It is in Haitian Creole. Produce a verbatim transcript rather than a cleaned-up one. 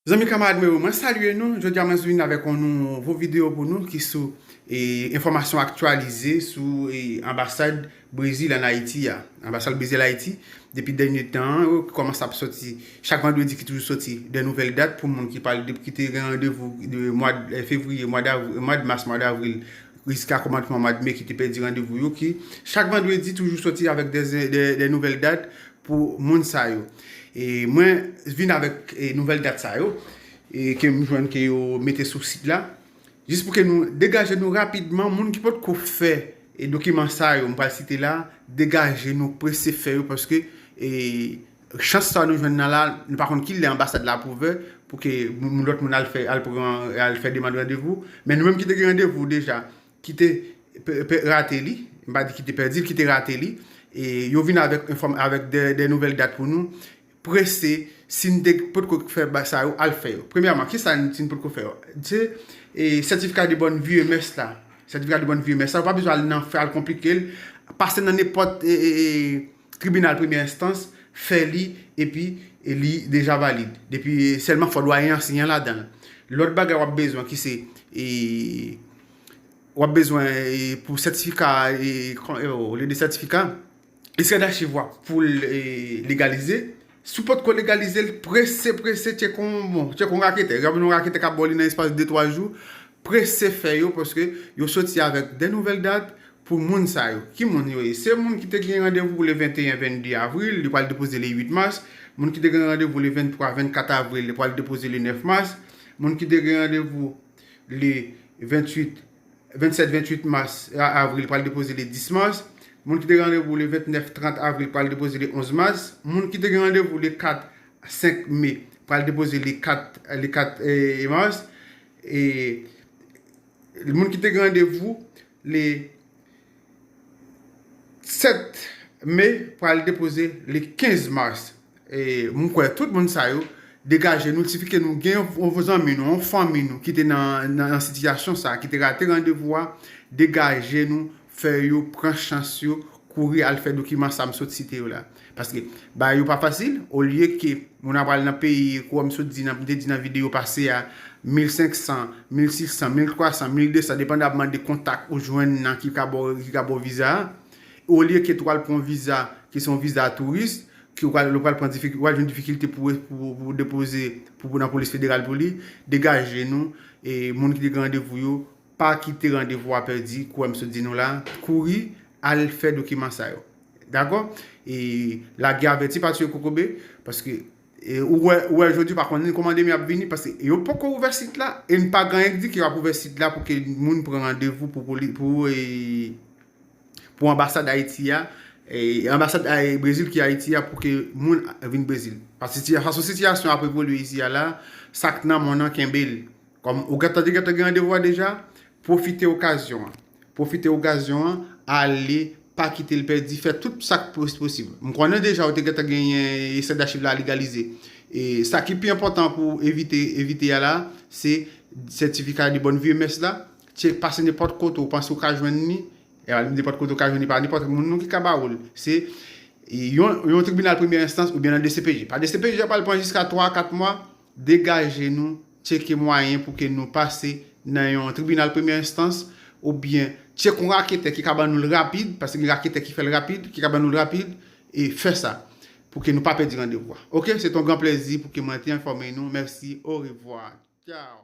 Zanmi, kanmarad mwen yo, mwen salye nou. Jodi a mwen vin avèk yon nouvo videyo pou nou ki sou e, enfòmasyon aktyalize sou e, anbasad Brezil ann Ayiti a. Anbasad Brezil Ayiti, depi dènye tan an, yo kòmanse ap sòti chak vandredi ki toujou sòti de nouvèl dat pou moun ki pral de, ki te gen randevou de mwa fevriye, mwa davri- mwa mas, mwa davril, jiska kòmansman mwa me ki te pèdi randevou yo, ki chak vandredi toujou sòti avèk de, de, de nouvèl dat pou moun sa yo. E mwen vin avèk e, nouvèl dat sa yo e, ke m jwenn ke yo mete sou sit la. Jis pou ke nou degaje nou rapidman, moun ki potko fè e, dokiman sa yo m pral site la, degaje nou, prese fè yo, paske e, chans sa nou jwenn nan la, nou pa konn ki lè anbasad la ap ouvè pou ke moun, lòt moun al fè, al pran, al fè demann randevou. Men nou menm ki te gen randevou deja, ki te pe- pe- rate li, m pa di ki te pèdi l, ki te rate li, e yo vin avèk enfòm- avèk de, de nouvèl dat pou nou, prese, si n te potko fè ba- sa yo, al fè yo. Premyèman, ki sa n- si n potko fè yo? Se e, sètifika de bòn vi e mès la. Sètifika de bòn vi e mès la, ou pa bezwen al nan fè al konplike l, pase nan nenpòt e, e, e, tribinal premyè enstans, fè li, epi e, li deja valid. Depi sèlman fò dwayen an siyen ladan l. Lòt bagay w ap bezwen ki se e, w ap bezwen e, pou sètifika e, kon- e, olye de sètifika, ekstrè dachiv w ap pou l e, legalize. Si w potko legalize l, prese, prese, tcheke yon bon, tcheke yon raketè. Gen yon raketè k ap ba w li nan espas de twa jou. Prese fè yo, paske yo soti avèk de nouvèl dat pou moun sa yo. Ki moun yo ye? Se moun ki te gen randevou le venteyen, vennde avril, li pral depoze le uit mas. Moun ki te gen randevou le venntwa, vennkat avril, li pral depoze le nèf mas. Moun ki te gen randevou le venntuit, vennsèt, venntuit mas, a- avril, pral depoze le dis mas. Moun ki te gen randevou le ventnèf, trant avril, pral depoze le onz mas. Moun ki te gen randevou le kat, senk me, pral depoze le kat, le kat e, mas. E moun ki te gen randevou le sèt me pral depoze le kenz mas. E, m kwè tout moun sa yo degaje nou, sifi ke nou gen yon, yon zanmi nou, yon fanmi nou ki te nan, nan, nan sitiyasyon sa, ki te rate randevou a, degaje nou, fè yo pran chans yo, kouri al fè dokiman sa m sot site yo la. Paske bagay yo pa fasil, olye ke moun ap pral nan peyi, kòm m sot di nan, m te di nan videyo pase a, mil senk san, mil sis san, mil twa san, mil de san, depandamman de kontak ou jwenn nan ki ka ba w, ki ka ba w viza a. Olye ke tou al pran yon viza ki se yon viza touris, ki ou pral, ou pral pran difik- ou pral jwenn difikilte pou, pou, pou depoze pou, pou nan polis federal pou li, degaje nou, e moun ki te gen randevou yo, pa kite randevou a pèdi, kouwè m sot di nou la, kouri al fè dokiman sa yo. Dakò? E lagè avèti pa tiye kokobe, paske e, ou wè, ou wè jodi pa konnen kòman demi ap vini, paske yo poko ouvè sit la, e n pa gen anyen k di ke y ap ouvè sit la pou ke moun pran randevou pou, pou, li- pou, e, pou anbasad Ayiti a, e, anbasad Ay- Brezil ki Ayiti a pou ke moun vin Brezil. Paske sitiya- fason sitiyasyon ap evolye isi a la, sa k nan men w nan kenbe l. Kòm ou gentan, te gentan gen randevou a deja, pwofite okazyon an. Pwofite okazyon an, ale, pa kite l pèdi, fè tout sa k pos- posib. M konnen deja ou te gentan genyen esè dachiv la legalize. E sa ki pi enpòtan pou w evite, evite a la, se sètifika de bòn vi e mès la. Tcheke, pase nenpòt kote ou panse ou ka jwenn li, e nenpòt kote ou ka jwenn li, pa nenpòt moun non ki ka ba ou l. Se yon, yon tribinal premyè enstans oubyen nan D C P J. Pa D C P J a pral pran jiska twa a kat mwa, degaje nou, tcheke mwayen pou ke nou pase nan yon tribinal premyè enstans, oubyen tcheke yon raketè ki ka ban nou l rapid, paske gen raketè ki fè l rapid, ki ka ban nou l rapid, e fè sa, pou ke nou pa pèdi randevou a. Oke, se t on gran plèzi pou ke mwen te enfòme nou. Mèsi, orevwa. Tchao.